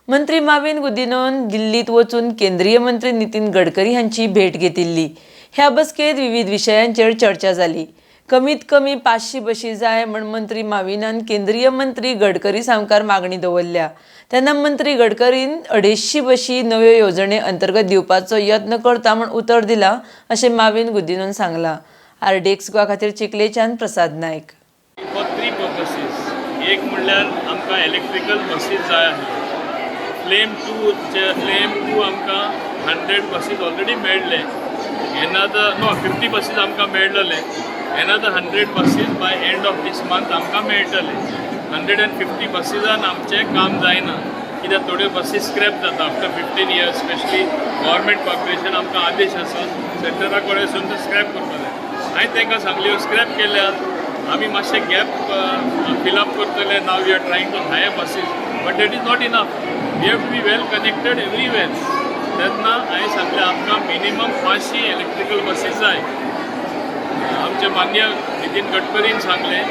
मंत्री माविन गुदिनोन दिल्लीत वचून केंद्रीय मंत्री नितीन गडकरी हांची भेट घेतिल्ली. ह्या बसकेत विविध विशयांचेर चर्चा जाली. कमीत कमी 500 बशी जाय म्हण मंत्री माविनान केंद्रीय मंत्री गडकरी सामकार मागणी दवरल्या. तेन्ना मंत्री गडकरीन 250 बशी नव्यो येवजणे अंतर्गत दिवपाचो यत्न करता म्हण उतर दिला अशें माविन गुदिनोन सांगलां. आरडीएक्स गोवा खातीर चिखलेच्यान Prasad Naik. For three purposes. एक म्हणल्यार आमकां इलेक्ट्रिकल बसीस जाय आसल्यो. फ्लेम टू, फ्लेम टू आमकां 100 बसीस ऑलरेडी मेळ्ळे. एनादर, नो, 50 बसीस आमकां मेळ्ळले. Another 100 buses by end of this month आमकां मेळटले. 150 बसीसान आमचें काम जायना, कित्याक थोड्यो बसीस स्क्रॅप जाता after 15 years. Specially government corporation आमकां आदेश आसा सेंटरा कडेन ते स्क्रॅप करपाक जाय. हांवें तांकां सांगलें, स्क्रॅप केल्यार आमी मातशें गॅप फिलअप करतले. Now we are trying to hire buses, but that is not enough. We have to be well connected everywhere. तेन्ना हांवें सांगलें, आमकां मिनिमम 500 इलेक्ट्रिकल बसीस जाय. आमचे मान्य नितीन गडकरीन सांगलें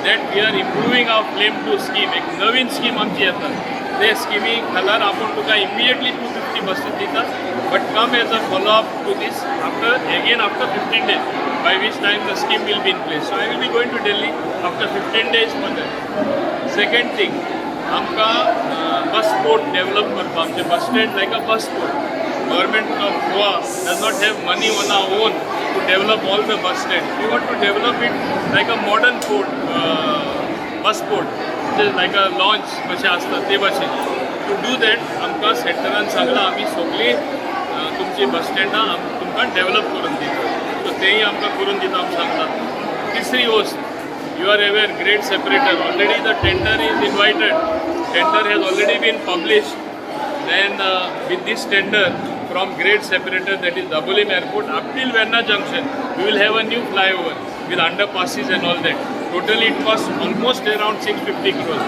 that we are improving our FLAME 2 scheme. एक नवीन स्कीम आमची येता. ते स्किमी खालार आपूण तुका इमिडिएटली 250 बसीस दिता, but come as a follow up to this after again after 15 days, by which time the scheme will be in place. So I will be going to Delhi after 15 days for that. Second thing, आमकां bus port develop करपाक, आमचे bus stand like a bus port. Government of Goa does not have money on our own to develop all the bus stands. We want to develop it like a modern port, bus port, which is like a launch कशें आसता ते भाशेन. Two do that आमकां सेंटरान सांगलां, आमी सगळीं तुमची बस स्टँडां तुमकां डेव्हलप करून दिता. सो तेंय आमकां करून दिता आमी सांगलां. तिसरी वस्त, you are aware, grade separator, already the tender is invited. Tender has already been published. Then with this tender, from grade separator, that is Dabolim Airport, up till Verna Junction, we will have a new flyover with underpasses and all that. Totally it costs almost around 650 crores.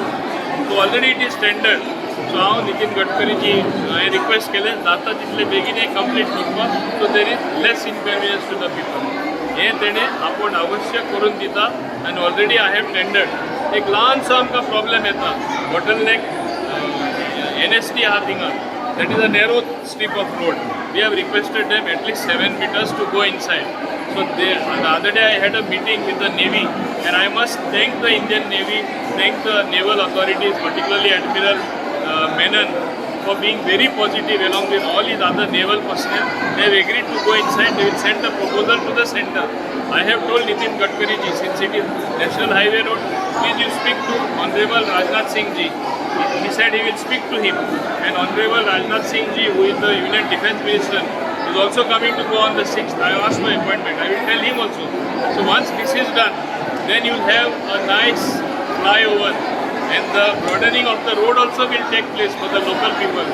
So already it is tendered. So हांव नितीन गडकरीजी हांवें request केलें, जाता तितले बेगीन हें complete करपाक, so there is less inconvenience to the people. हें तेणें आपूण अवश्य करून दिता आनी ऑलरेडी I have tendered. एक ल्हानसो आमकां प्रॉब्लेम येता, बॉटल नेक एनएसटी आहा थिंगा. That is a narrow strip of road. We have requested them at least 7 meters to go inside. So the other day I had a meeting with the Navy, and I must thank the Indian Navy, thank the naval authorities, particularly Admiral Menon, for being very positive along with all his other naval personnel. They have agreed to go inside. They will send the proposal to the center. I have told Nitin Gadkari ji, since it is National Highway Road, please you speak to Honorable Rajnath Singh ji. He said he will speak to him. And Honorable Rajnath Singh ji, who is the Union Defence Minister, is also coming to go on the 6th. I have asked for appointment. I will tell him also. So once this is done, then you will have a nice flyover and the broadening of the road also will take place for the local people.